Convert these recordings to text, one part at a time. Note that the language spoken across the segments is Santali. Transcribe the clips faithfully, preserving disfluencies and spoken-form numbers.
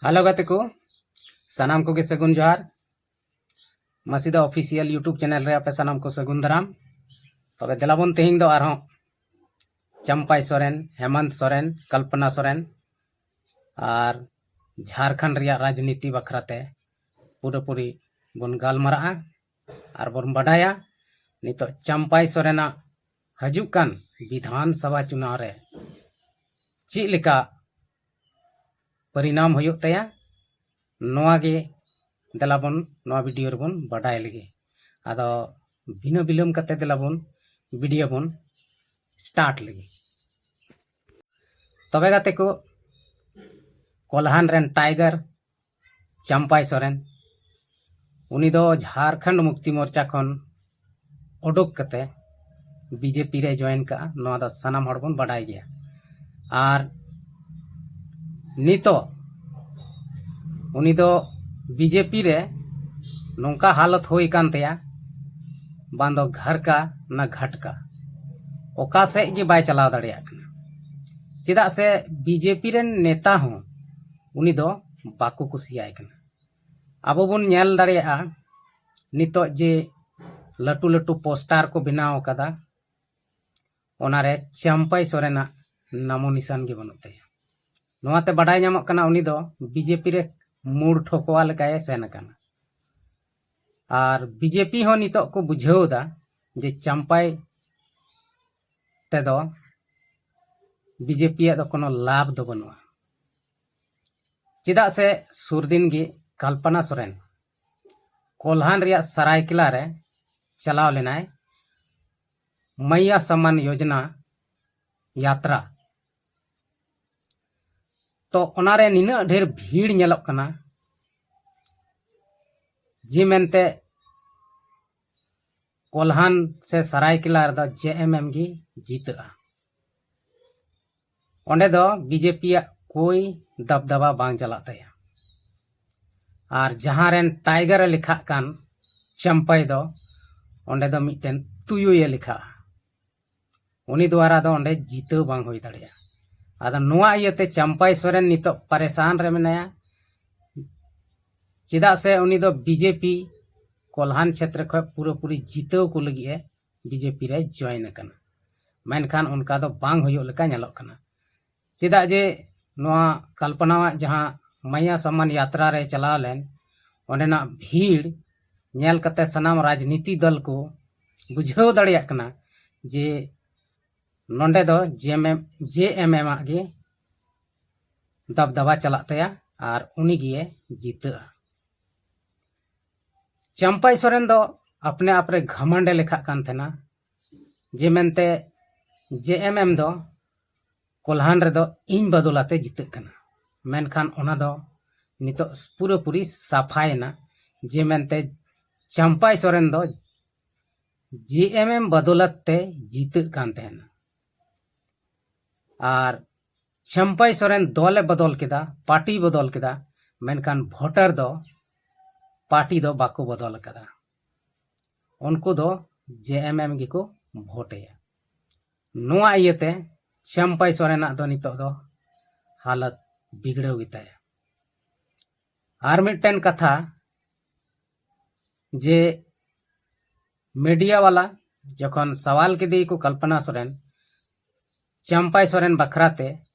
ᱦᱮᱞᱳ ᱜᱟᱛᱮ ᱠᱚ, ᱥᱟᱱᱟᱢ ᱠᱚᱜᱮ ᱥᱟᱹᱜᱩᱱ ᱡᱚᱦᱟᱨ᱾ ᱢᱟᱥᱤᱫᱟ ᱚᱯᱷᱤᱥᱤᱭᱟᱞ YouTube ᱪᱮᱱᱮᱞ ᱨᱮ ᱟᱯᱮ ᱥᱟᱱᱟᱢ ᱠᱚ ᱥᱟᱹᱜᱩᱱ ᱫᱟᱨᱟᱢ᱾ ᱛᱚᱵᱮ ᱫᱮᱞᱟ ᱵᱚᱱ ᱛᱮᱦᱮᱧ ᱫᱚ ᱟᱨᱦᱚᱸ ᱪᱟᱢᱯᱟᱭ ᱥᱚᱨᱮᱱ, ᱦᱮᱢᱟᱱᱛ ᱥᱚᱨᱮᱱ, ᱠᱚᱞᱯᱚᱱᱟ ᱥᱚᱨᱮᱱ ᱟᱨ ᱡᱷᱟᱲᱠᱷᱚᱸᱰ ᱨᱮᱭᱟᱜ ᱨᱟᱡᱽᱱᱤᱛᱤ ᱵᱟᱠᱷᱨᱟ ᱛᱮ ᱯᱩᱨᱟᱹᱯᱩᱨᱤ ᱵᱚᱱ ᱜᱟᱞᱢᱟᱨᱟᱜᱼᱟ ᱟᱨ ᱵᱚᱱ ᱵᱟᱰᱟᱭᱟ ᱱᱤᱛᱚᱜ ᱪᱟᱢᱯᱟᱭ ᱥᱚᱨᱮᱱᱟᱜ ᱦᱤᱡᱩᱜ ᱠᱟᱱ ᱵᱤᱫᱷᱟᱱ ᱥᱚᱵᱷᱟ ᱪᱩᱱᱟᱣ ᱨᱮ ᱪᱮᱫ ᱞᱮᱠᱟ ᱯᱚᱨᱤᱱᱟᱢ ᱦᱩᱭᱩᱜ ᱛᱟᱭᱟ᱾ ᱱᱚᱣᱟ ᱜᱮ ᱫᱮᱞᱟ ᱵᱚᱱ ᱱᱚᱣᱟ ᱵᱷᱤᱰᱤᱭᱳ ᱨᱮᱵᱚᱱ ᱵᱟᱰᱟᱭ ᱞᱮᱜᱮ᱾ ᱟᱫᱚ ᱵᱤᱱᱟᱹ ᱵᱤᱞᱚᱢ ᱠᱟᱛᱮ ᱫᱮᱞᱟ ᱵᱚᱱ ᱵᱷᱤᱰᱤᱭᱳ ᱵᱚᱱ ᱥᱴᱟᱨᱴ ᱞᱮᱜᱮ᱾ ᱛᱚᱵᱮ ᱜᱟᱛᱮ ᱠᱚ, ᱠᱚᱞᱦᱟᱱ ᱨᱮᱱ ᱴᱟᱭᱜᱟᱨ ᱪᱟᱢᱯᱟᱭ ᱥᱚᱨᱮᱱ, ᱩᱱᱤ ᱫᱚ ᱡᱷᱟᱲᱠᱷᱚᱸᱰ ᱢᱩᱠᱛᱤ ᱢᱳᱨᱪᱟ ᱠᱷᱚᱱ ᱩᱰᱩᱠ ᱠᱟᱛᱮ ᱵᱤᱡᱮᱯᱤ ᱨᱮ ᱡᱚᱭᱮᱱ ᱠᱟᱜᱼᱟ᱾ ᱱᱚᱣᱟ ᱫᱚ ᱥᱟᱱᱟᱢ ᱦᱚᱲ ᱵᱚᱱ ᱵᱟᱰᱟᱭ ᱜᱮᱭᱟ᱾ ᱟᱨ ᱱᱤᱛᱚᱜ ᱩᱱᱤ ᱫᱚ ᱵᱤᱡᱮᱯᱤ ᱨᱮ ᱱᱚᱝᱠᱟ ᱦᱟᱞᱚᱛ ᱦᱩᱭ ᱟᱠᱟᱱ ᱛᱟᱭᱟ, ᱵᱟᱝ ᱫᱚ ᱜᱷᱟᱨᱠᱟ ᱱᱟ ᱜᱷᱟᱴᱠᱟ, ᱚᱠᱟ ᱥᱮᱫ ᱜᱮ ᱵᱟᱭ ᱪᱟᱞᱟᱣ ᱫᱟᱲᱮᱭᱟᱜ ᱠᱟᱱᱟ᱾ ᱪᱮᱫᱟᱜ ᱥᱮ ᱵᱤᱡᱮᱯᱤ ᱨᱮᱱ ᱱᱮᱛᱟ ᱦᱚᱸ ᱩᱱᱤ ᱫᱚ ᱵᱟᱠᱚ ᱠᱩᱥᱤᱭᱟᱭ ᱠᱟᱱᱟ᱾ ᱟᱵᱚ ᱵᱚᱱ ᱧᱮᱞ ᱫᱟᱲᱮᱭᱟᱜᱼᱟ ᱱᱤᱛᱚᱜ ᱡᱮ ᱞᱟᱹᱴᱩ ᱞᱟᱹᱴᱩ ᱯᱳᱥᱴᱟᱨ ᱠᱚ ᱵᱮᱱᱟᱣ ᱟᱠᱟᱫᱟ, ᱚᱱᱟᱨᱮ ᱪᱟᱢᱯᱟᱭ ᱥᱚᱨᱮᱱᱟᱜ ᱱᱟᱢᱚ ᱱᱤᱥᱟᱱ ᱜᱮ ᱵᱟᱹᱱᱩᱜ ᱛᱟᱭᱟ᱾ ᱱᱚᱣᱟᱛᱮ ᱵᱟᱰᱟᱭ ᱧᱟᱢᱚᱜ ᱠᱟᱱᱟ ᱩᱱᱤ ᱫᱚ ᱵᱤᱡᱮᱯᱤ ᱨᱮ ᱢᱩᱲ ᱴᱷᱚᱠᱣᱟ ᱞᱮᱠᱟᱭ ᱥᱮᱱ ᱟᱠᱟᱱᱟ᱾ ᱟᱨ ᱵᱤᱡᱮᱯᱤ ᱦᱚᱸ ᱱᱤᱛᱚᱜ ᱠᱚ ᱵᱩᱡᱷᱟᱹᱣ ᱮᱫᱟ ᱡᱮ ᱪᱟᱢᱯᱟᱭ ᱛᱮᱫᱚ ᱵᱤᱡᱮᱯᱤᱭᱟᱜ ᱫᱚ ᱠᱳᱱᱳ ᱞᱟᱵᱷ ᱫᱚ ᱵᱟᱹᱱᱩᱜᱼᱟ᱾ ᱪᱮᱫᱟᱜ ᱥᱮ ᱥᱩᱨ ᱫᱤᱱ ᱜᱮ ᱠᱚᱞᱯᱚᱱᱟ ᱥᱚᱨᱮᱱ ᱠᱚᱞᱦᱟᱱ ᱨᱮᱭᱟᱜ ᱥᱟᱨᱟᱭᱠᱮᱞᱟ ᱨᱮ ᱪᱟᱞᱟᱣ ᱞᱮᱱᱟᱭ ᱢᱟᱭᱭᱟ ᱥᱟᱢᱟᱱ ᱭᱳᱡᱽᱱᱟ ᱭᱟᱛᱨᱟ᱾ ᱛᱚ ᱚᱱᱟᱨᱮ ᱱᱤᱱᱟᱹᱜ ᱰᱷᱮᱨ ᱵᱷᱤᱲ ᱧᱮᱞᱚᱜ ᱠᱟᱱᱟ ᱡᱮ ᱢᱮᱱᱛᱮ ᱠᱚᱞᱦᱟᱱ ᱥᱮ ᱥᱟᱨᱟᱭᱠᱮᱞᱟ ᱨᱮᱫᱚ ᱡᱮ ᱮᱢ ᱮᱢ ᱜᱮ ᱡᱤᱛᱟᱹᱜᱼᱟ᱾ ᱚᱸᱰᱮ ᱫᱚ ᱵᱤᱡᱮᱯᱤᱭᱟᱜ ᱠᱳᱭ ᱫᱟᱵᱫᱟᱵᱟ ᱵᱟᱝ ᱪᱟᱞᱟᱜ ᱛᱟᱭᱟ᱾ ᱟᱨ ᱡᱟᱦᱟᱸ ᱨᱮᱱ ᱴᱟᱭᱜᱟᱨ ᱮ ᱞᱮᱠᱷᱟᱜ ᱠᱟᱱ ᱪᱟᱢᱯᱟᱭ ᱫᱚ, ᱚᱸᱰᱮ ᱫᱚ ᱢᱤᱫᱴᱮᱱ ᱛᱩᱭᱩᱭᱮ ᱞᱮᱠᱷᱟᱜᱼᱟ᱾ ᱩᱱᱤ ᱫᱩᱣᱟᱨᱟ ᱫᱚ ᱚᱸᱰᱮ ᱡᱤᱛᱟᱹᱣ ᱵᱟᱝ ᱦᱩᱭ ᱫᱟᱲᱮᱭᱟᱜᱼᱟ᱾ ᱟᱫᱚ ᱱᱚᱣᱟ ᱤᱭᱟᱹᱛᱮ ᱪᱟᱢᱯᱟᱭ ᱥᱚᱨᱮᱱ ᱱᱤᱛᱚᱜ ᱯᱟᱨᱮᱥᱟᱱ ᱨᱮ ᱢᱮᱱᱟᱭᱟ᱾ ᱪᱮᱫᱟᱜ ᱥᱮ ᱩᱱᱤ ᱫᱚ ᱵᱤᱡᱮᱯᱤ ᱠᱚᱞᱦᱟᱱ ᱪᱷᱮᱛᱨᱚ ᱠᱷᱚᱱ ᱯᱩᱨᱟᱹᱯᱩᱨᱤ ᱡᱤᱛᱟᱹᱣ ᱠᱚ ᱞᱟᱹᱜᱤᱫ ᱮ ᱵᱤᱡᱮᱯᱤ ᱨᱮ ᱡᱚᱭᱮᱱ ᱟᱠᱟᱱᱟ᱾ ᱢᱮᱱᱠᱷᱟᱱ ᱚᱱᱠᱟ ᱫᱚ ᱵᱟᱝ ᱦᱩᱭᱩᱜ ᱞᱮᱠᱟ ᱧᱮᱞᱚᱜ ᱠᱟᱱᱟ᱾ ᱪᱮᱫᱟᱜ ᱡᱮ ᱱᱚᱣᱟ ᱠᱚᱞᱯᱚᱱᱟᱣᱟᱜ ᱡᱟᱦᱟᱸ ᱢᱟᱭᱟ ᱥᱟᱢᱟᱱ ᱭᱟᱛᱨᱟ ᱨᱮ ᱪᱟᱞᱟᱣ ᱞᱮᱱ, ᱚᱸᱰᱮᱱᱟᱜ ᱵᱷᱤᱲ ᱧᱮᱞ ᱠᱟᱛᱮ ᱥᱟᱱᱟᱢ ᱨᱟᱡᱽᱱᱤᱛᱤ ᱫᱚᱞ ᱠᱚ ᱵᱩᱡᱷᱟᱹᱣ ᱫᱟᱲᱮᱭᱟᱜ ᱠᱟᱱᱟ ᱡᱮ ᱱᱚᱸᱰᱮ ᱫᱚ ᱡᱮ ᱮᱢ ᱮᱢ, ᱡᱮ ᱮᱢ ᱮᱢ ᱟᱜ ᱜᱮ ᱫᱟᱵᱫᱟᱵᱟ ᱪᱟᱞᱟᱜ ᱛᱟᱭᱟ ᱟᱨ ᱩᱱᱤ ᱜᱮ ᱡᱤᱛᱟᱹᱜᱼᱟ᱾ ᱪᱟᱢᱯᱟᱭ ᱥᱚᱨᱮᱱ ᱫᱚ ᱟᱯᱱᱮ ᱟᱯ ᱨᱮ ᱜᱷᱟᱢᱟᱱᱰ ᱮ ᱞᱮᱠᱷᱟᱜ ᱠᱟᱱ ᱛᱟᱦᱮᱱᱟ, ᱡᱮ ᱢᱮᱱᱛᱮ ᱡᱮ ᱮᱢ ᱮᱢ ᱫᱚ ᱠᱚᱞᱦᱟᱱ ᱨᱮᱫᱚ ᱤᱧ ᱵᱟᱫᱚᱞᱟᱛᱮ ᱡᱤᱛᱟᱹᱜ ᱠᱟᱱᱟ᱾ ᱢᱮᱱᱠᱷᱟᱱ ᱚᱱᱟ ᱫᱚ ᱱᱤᱛᱚᱜ ᱯᱩᱨᱟᱹᱯᱩᱨᱤ ᱥᱟᱯᱷᱟᱭᱮᱱᱟ, ᱡᱮ ᱢᱮᱱᱛᱮ ᱪᱟᱢᱯᱟᱭ ᱥᱚᱨᱮᱱ ᱫᱚ ᱡᱮ ᱮᱢ ᱮᱢ ᱵᱟᱫᱚᱞᱟᱛ ᱛᱮ ᱡᱤᱛᱟᱹᱜ ᱠᱟᱱ ᱛᱟᱦᱮᱱᱟ᱾ ᱟᱨ ᱪᱟᱢᱯᱟᱭ ᱥᱚᱨᱮᱱ ᱫᱚᱞᱮ ᱵᱚᱫᱚᱞ ᱠᱮᱫᱟ, ᱯᱟᱨᱴᱤ ᱵᱚᱫᱚᱞ ᱠᱮᱫᱟ, ᱢᱮᱱᱠᱷᱟᱱ ᱵᱷᱳᱴᱟᱨ ᱫᱚ ᱯᱟᱨᱴᱤ ᱫᱚ ᱵᱟᱠᱚ ᱵᱚᱫᱚᱞ ᱟᱠᱟᱫᱟ᱾ ᱩᱱᱠᱩ ᱫᱚ ᱡᱮ ᱮᱢ ᱮᱢ ᱜᱮᱠᱚ ᱵᱷᱳᱴ ᱮᱭᱟ᱾ ᱱᱚᱣᱟ ᱤᱭᱟᱹᱛᱮ ᱪᱟᱢᱯᱟᱭ ᱥᱚᱨᱮᱱᱟᱜ ᱫᱚ ᱱᱤᱛᱚᱜ ᱫᱚ ᱦᱟᱞᱚᱛ ᱵᱤᱜᱽᱲᱟᱹᱣ ᱜᱮᱛᱟᱭᱟ᱾ ᱟᱨ ᱢᱤᱫᱴᱮᱱ ᱠᱟᱛᱷᱟ, ᱡᱮ ᱢᱤᱰᱤᱭᱟ ᱵᱟᱞᱟ ᱡᱚᱠᱷᱚᱱ ᱥᱟᱣᱟᱞ ᱠᱮᱫᱮᱭᱟᱠᱚ ᱠᱚᱞᱯᱚᱱᱟ ᱥᱚᱨᱮᱱ ᱪᱟᱢᱯᱟᱭ ᱥᱚᱨᱮᱱ ᱵᱟᱠᱷᱨᱟ ᱛᱮ,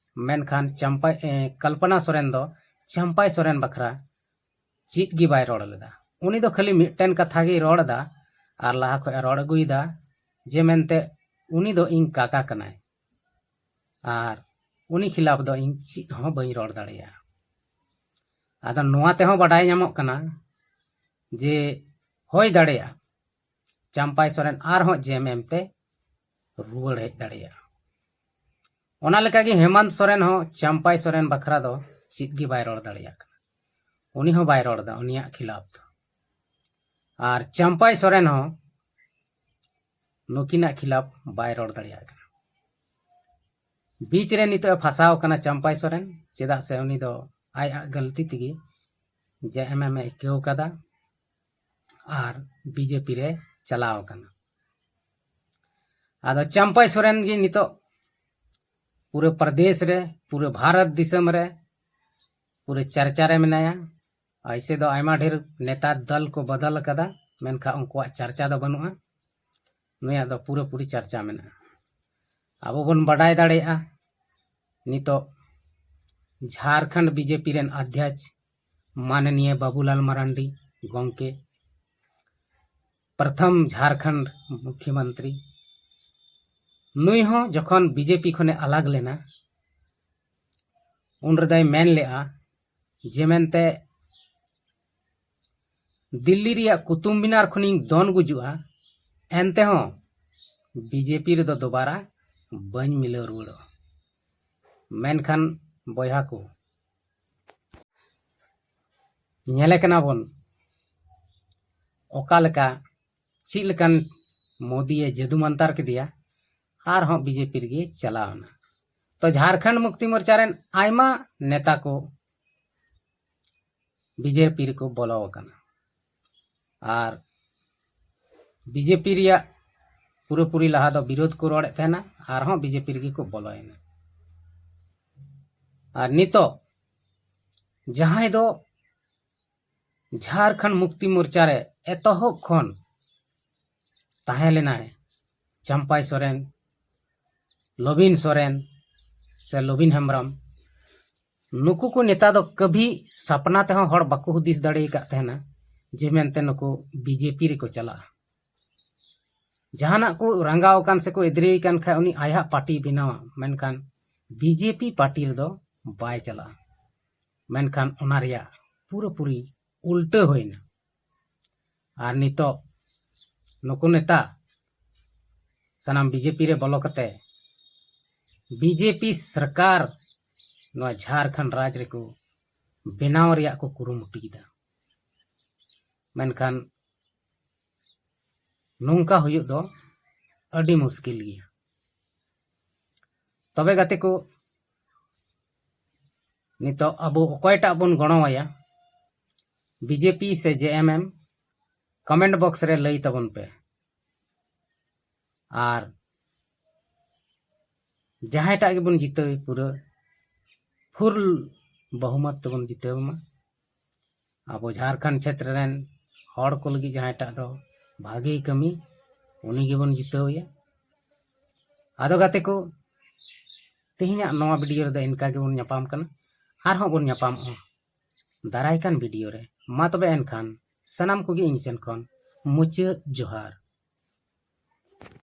ᱢᱮᱱᱠᱷᱟᱱ ᱪᱟᱢᱯᱟᱭ, ᱮ, ᱠᱚᱞᱯᱚᱱᱟ ᱥᱚᱨᱮᱱ ᱫᱚ ᱪᱟᱢᱯᱟᱭ ᱥᱚᱨᱮᱱ ᱵᱟᱠᱷᱨᱟ ᱪᱮᱫ ᱜᱮ ᱵᱟᱭ ᱨᱚᱲ ᱞᱮᱫᱟ᱾ ᱩᱱᱤ ᱫᱚ ᱠᱷᱟᱹᱞᱤ ᱢᱤᱫᱴᱮᱱ ᱠᱟᱛᱷᱟ ᱜᱮᱭ ᱨᱚᱲ ᱮᱫᱟ ᱟᱨ ᱞᱟᱦᱟ ᱠᱷᱚᱱ ᱮ ᱨᱚᱲ ᱟᱹᱜᱩᱭᱮᱫᱟ, ᱡᱮ ᱢᱮᱱᱛᱮ ᱩᱱᱤ ᱫᱚ ᱤᱧ ᱠᱟᱠᱟ ᱠᱟᱱᱟᱭ ᱟᱨ ᱩᱱᱤ ᱠᱷᱤᱞᱟᱯ ᱫᱚ ᱤᱧ ᱪᱮᱫ ᱦᱚᱸ ᱵᱟᱹᱧ ᱨᱚᱲ ᱫᱟᱲᱮᱭᱟᱜᱼᱟ᱾ ᱟᱫᱚ ᱱᱚᱣᱟ ᱛᱮᱦᱚᱸ ᱵᱟᱰᱟᱭ ᱧᱟᱢᱚᱜ ᱠᱟᱱᱟ ᱡᱮ ᱦᱩᱭ ᱫᱟᱲᱮᱭᱟᱜᱼᱟ ᱪᱟᱢᱯᱟᱭ ᱥᱚᱨᱮᱱ ᱟᱨᱦᱚᱸ ᱡᱮ ᱮᱢ ᱮᱢ ᱛᱮ ᱨᱩᱣᱟᱹᱲ ᱦᱮᱡ ᱫᱟᱲᱮᱭᱟᱜᱼᱟ᱾ ᱚᱱᱟ ᱞᱮᱠᱟᱜᱮ ᱦᱮᱢᱟᱱᱛ ᱥᱚᱨᱮᱱ ᱦᱚᱸ ᱪᱟᱢᱯᱟᱭ ᱥᱚᱨᱮᱱ ᱵᱟᱠᱷᱨᱟ ᱫᱚ ᱪᱮᱫ ᱜᱮ ᱵᱟᱭ ᱨᱚᱲ ᱫᱟᱲᱮᱭᱟᱜ ᱠᱟᱱᱟ᱾ ᱩᱱᱤ ᱦᱚᱸ ᱵᱟᱭ ᱨᱚᱲ ᱮᱫᱟ ᱩᱱᱤᱭᱟᱜ ᱠᱷᱤᱞᱟᱯ ᱫᱚ᱾ ᱟᱨ ᱪᱟᱢᱯᱟᱭ ᱥᱚᱨᱮᱱ ᱦᱚᱸ ᱱᱩᱠᱤᱱᱟᱜ ᱠᱷᱤᱞᱟᱯ ᱵᱟᱭ ᱨᱚᱲ ᱫᱟᱲᱮᱭᱟᱜ ᱠᱟᱱᱟ᱾ ᱵᱤᱪ ᱨᱮ ᱱᱤᱛᱚᱜ ᱮ ᱯᱷᱟᱸᱥᱟᱣ ᱟᱠᱟᱱᱟ ᱪᱟᱢᱯᱟᱭ ᱥᱚᱨᱮᱱ, ᱪᱮᱫᱟᱜ ᱥᱮ ᱩᱱᱤ ᱫᱚ ᱟᱡᱟᱜ ᱜᱟᱹᱞᱛᱤ ᱛᱮᱜᱮ ᱡᱮ ᱮᱢ ᱮᱢ ᱮ ᱟᱹᱭᱠᱟᱹᱣ ᱠᱟᱫᱟ ᱟᱨ ᱵᱤᱡᱮᱯᱤ ᱨᱮ ᱪᱟᱞᱟᱣ ᱟᱠᱟᱱᱟ᱾ ᱟᱫᱚ ᱪᱟᱢᱯᱟᱭ ᱥᱚᱨᱮᱱ ᱜᱮ ᱱᱤᱛᱚᱜ ᱯᱩᱨᱟᱹ ᱯᱨᱚᱫᱮᱥ ᱨᱮ, ᱯᱩᱨᱟᱹ ᱵᱷᱟᱨᱚᱛ ᱫᱤᱥᱚᱢ ᱨᱮ ᱯᱩᱨᱟᱹ ᱪᱟᱨᱪᱟ ᱨᱮ ᱢᱮᱱᱟᱭᱟ᱾ ᱟᱭᱥᱮ ᱫᱚ ᱟᱭᱢᱟ ᱰᱷᱮᱨ ᱱᱮᱛᱟ ᱫᱚᱞ ᱠᱚ ᱵᱚᱫᱚᱞ ᱟᱠᱟᱫᱟ, ᱢᱮᱱᱠᱷᱟᱱ ᱩᱱᱠᱩᱣᱟᱜ ᱪᱟᱨᱪᱟ ᱫᱚ ᱵᱟᱹᱱᱩᱜᱼᱟ᱾ ᱱᱩᱭᱟᱜ ᱫᱚ ᱯᱩᱨᱟᱹᱯᱩᱨᱤ ᱪᱟᱨᱪᱟ ᱢᱮᱱᱟᱜᱼᱟ᱾ ᱟᱵᱚ ᱵᱚᱱ ᱵᱟᱰᱟᱭ ᱫᱟᱲᱮᱭᱟᱜᱼᱟ, ᱱᱤᱛᱚᱜ ᱡᱷᱟᱨᱠᱷᱚᱸᱰ ᱵᱤᱡᱮᱯᱤ ᱨᱮᱱ ᱚᱫᱷᱭᱚᱠᱥ ᱢᱟᱱᱱᱤᱭᱟ ᱵᱟᱵᱩᱞᱟᱞ ᱢᱟᱨᱟᱱᱰᱤ ᱜᱚᱢᱠᱮ, ᱯᱨᱚᱛᱷᱚᱢ ᱡᱷᱟᱨᱠᱷᱚᱸᱰ ᱢᱩᱠᱷᱭᱚᱢᱚᱱᱛᱨᱤ, ᱱᱩᱭ ᱦᱚᱸ ᱡᱚᱠᱷᱚᱱ ᱵᱤᱡᱮᱯᱤ ᱠᱷᱚᱱᱮ ᱟᱞᱟᱜᱽ ᱞᱮᱱᱟ, ᱩᱱ ᱨᱮᱫᱚᱭ ᱢᱮᱱ ᱞᱮᱜᱼᱟ ᱡᱮ ᱢᱮᱱᱛᱮ ᱫᱤᱞᱞᱤ ᱨᱮᱭᱟᱜ ᱠᱩᱛᱩᱵ ᱢᱤᱱᱟᱨ ᱠᱷᱚᱱᱤᱧ ᱫᱚᱱ ᱜᱩᱡᱩᱜᱼᱟ, ᱮᱱᱛᱮᱦᱚᱸ ᱵᱤᱡᱮᱯᱤ ᱨᱮᱫᱚ ᱫᱚᱵᱟᱨᱟ ᱵᱟᱹᱧ ᱢᱤᱞᱟᱹᱣ ᱨᱩᱣᱟᱹᱲᱚᱜᱼᱟ᱾ ᱢᱮᱱᱠᱷᱟᱱ ᱵᱚᱭᱦᱟ ᱠᱚ, ᱧᱮᱞᱮ ᱠᱟᱱᱟ ᱵᱚᱱ ᱚᱠᱟ ᱞᱮᱠᱟ, ᱪᱮᱫ ᱞᱮᱠᱟᱱ ᱢᱳᱫᱤᱭᱮ ᱡᱟᱹᱫᱩ ᱢᱟᱱᱛᱟᱨ ᱠᱮᱫᱮᱭᱟ, ᱟᱨᱦᱚᱸ ᱵᱤᱡᱮᱯᱤ ᱨᱮᱜᱮ ᱪᱟᱞᱟᱣ ᱮᱱᱟ᱾ ᱛᱚ ᱡᱷᱟᱨᱠᱷᱚᱸᱰ ᱢᱩᱠᱛᱤ ᱢᱳᱨᱪᱟ ᱨᱮᱱ ᱟᱭᱢᱟ ᱱᱮᱛᱟ ᱠᱚ ᱵᱤᱡᱮᱯᱤ ᱨᱮᱠᱚ ᱵᱚᱞᱚ ᱟᱠᱟᱱᱟ᱾ ᱟᱨ ᱵᱤᱡᱮᱯᱤ ᱨᱮᱭᱟᱜ ᱯᱩᱨᱟᱹᱯᱩᱨᱤ ᱞᱟᱦᱟ ᱫᱚ ᱵᱤᱨᱳᱫᱷ ᱠᱚ ᱨᱚᱲᱮᱫ ᱛᱟᱦᱮᱱᱟ, ᱟᱨᱦᱚᱸ ᱵᱤᱡᱮᱯᱤ ᱨᱮᱜᱮ ᱠᱚ ᱵᱚᱞᱚᱭᱮᱱᱟ᱾ ᱟᱨ ᱱᱤᱛᱚᱜ ᱡᱟᱦᱟᱸᱭ ᱫᱚ ᱡᱷᱟᱨᱠᱷᱚᱸᱰ ᱢᱩᱠᱛᱤ ᱢᱳᱨᱪᱟ ᱨᱮ ᱮᱛᱚᱦᱚᱵ ᱠᱷᱚᱱ ᱛᱟᱦᱮᱸ ᱞᱮᱱᱟᱭ, ᱪᱟᱢᱯᱟᱭ ᱥᱚᱨᱮᱱ, ᱞᱚᱵᱤᱱ ᱥᱚᱨᱮᱱ ᱥᱮ ᱞᱚᱵᱤᱱ ᱦᱮᱢᱵᱨᱚᱢ, ᱱᱩᱠᱩ ᱠᱚ ᱱᱮᱛᱟ ᱫᱚ ᱠᱟᱹᱵᱷᱤ ᱥᱟᱯᱱᱟ ᱛᱮᱦᱚᱸ ᱦᱚᱲ ᱵᱟᱠᱚ ᱦᱩᱫᱤᱥ ᱫᱟᱲᱮ ᱟᱠᱟᱫ ᱛᱟᱦᱮᱱᱟ ᱡᱮ ᱢᱮᱱᱛᱮ ᱱᱩᱠᱩ ᱵᱤᱡᱮᱯᱤ ᱨᱮᱠᱚ ᱪᱟᱞᱟᱜᱼᱟ᱾ ᱡᱟᱦᱟᱱᱟᱜ ᱠᱚ ᱨᱟᱸᱜᱟᱣ ᱟᱠᱟᱱ ᱥᱮᱠᱚ ᱮᱫᱽᱨᱮ ᱟᱠᱟᱱ ᱠᱷᱟᱱ ᱩᱱᱤ ᱟᱭᱟᱜ ᱯᱟᱨᱴᱤᱭ ᱵᱮᱱᱟᱣᱟ, ᱢᱮᱱᱠᱷᱟᱱ ᱵᱤᱡᱮᱯᱤ ᱯᱟᱨᱴᱤ ᱨᱮᱫᱚ ᱵᱟᱭ ᱪᱟᱞᱟᱜᱼᱟ᱾ ᱢᱮᱱᱠᱷᱟᱱ ᱚᱱᱟ ᱨᱮᱭᱟᱜ ᱯᱩᱨᱟᱹᱯᱩᱨᱤ ᱩᱞᱴᱟᱹ ᱦᱩᱭᱱᱟ᱾ ᱟᱨ ᱱᱤᱛᱚᱜ ᱱᱩᱠᱩ ᱱᱮᱛᱟ ᱥᱟᱱᱟᱢ ᱵᱤᱡᱮᱯᱤ ᱨᱮ ᱵᱚᱞᱚ ᱠᱟᱛᱮ ᱵᱤᱡᱮᱯᱤ ᱥᱚᱨᱠᱟᱨ ᱱᱚᱣᱟ ᱡᱷᱟᱨᱠᱷᱚᱸᱰ ᱨᱟᱡᱽ ᱨᱮᱠᱚ ᱵᱮᱱᱟᱣ ᱨᱮᱭᱟᱜ ᱠᱚ ᱠᱩᱨᱩᱢᱩᱴᱩᱭᱮᱫᱟ᱾ ᱢᱮᱱᱠᱷᱟᱱ ᱱᱚᱝᱠᱟ ᱦᱩᱭᱩᱜ ᱫᱚ ᱟᱹᱰᱤ ᱢᱩᱥᱠᱤᱞ ᱜᱮᱭᱟ᱾ ᱛᱚᱵᱮ ᱜᱟᱛᱮ ᱠᱚ, ᱱᱤᱛᱚᱜ ᱟᱵᱚ ᱚᱠᱚᱭᱴᱟᱜ ᱵᱚᱱ ᱜᱚᱲᱚᱣᱟᱭᱟ, ᱵᱤᱡᱮᱯᱤ ᱥᱮ ᱡᱮ ᱮᱢ ᱮᱢ? ᱠᱚᱢᱮᱱᱴ ᱵᱚᱠᱥ ᱨᱮ ᱞᱟᱹᱭ ᱛᱟᱵᱚᱱ ᱯᱮ᱾ ᱟᱨ ᱡᱟᱦᱟᱸᱭᱴᱟᱜ ᱜᱮᱵᱚᱱ ᱡᱤᱛᱟᱹᱣ, ᱯᱩᱨᱟᱹ ᱯᱷᱩᱞ ᱵᱚᱦᱩᱢᱚᱛ ᱛᱮᱵᱚᱱ ᱡᱤᱛᱟᱹᱣ ᱢᱟ᱾ ᱟᱵᱚ ᱡᱷᱟᱲᱠᱷᱚᱸᱰ ᱪᱷᱮᱛᱨᱚ ᱨᱮᱱ ᱦᱚᱲ ᱠᱚ ᱞᱟᱹᱜᱤᱫ ᱡᱟᱦᱟᱸᱭᱴᱟᱜ ᱫᱚ ᱵᱷᱟᱜᱮᱭ ᱠᱟᱹᱢᱤ, ᱩᱱᱤ ᱜᱮᱵᱚᱱ ᱡᱤᱛᱟᱹᱣ ᱮᱭᱟ᱾ ᱟᱫᱚ ᱜᱟᱛᱮ ᱠᱚ, ᱛᱮᱦᱮᱧᱟᱜ ᱱᱚᱣᱟ ᱵᱷᱤᱰᱤᱭᱳ ᱨᱮᱫᱚ ᱤᱱᱠᱟ ᱜᱮᱵᱚᱱ ᱧᱟᱯᱟᱢ ᱠᱟᱱᱟ᱾ ᱟᱨᱦᱚᱸ ᱵᱚᱱ ᱧᱟᱯᱟᱢᱚᱜᱼᱟ ᱫᱟᱨᱟᱭ ᱠᱟᱱ ᱵᱷᱤᱰᱤᱭᱳ ᱨᱮ᱾ ᱢᱟ ᱛᱚᱵᱮ ᱮᱱᱠᱷᱟᱱ ᱥᱟᱱᱟᱢ ᱠᱚᱜᱮ ᱤᱧ ᱥᱮᱱ ᱠᱷᱚᱱ ᱢᱩᱪᱟᱹᱫ ᱡᱚᱦᱟᱨ᱾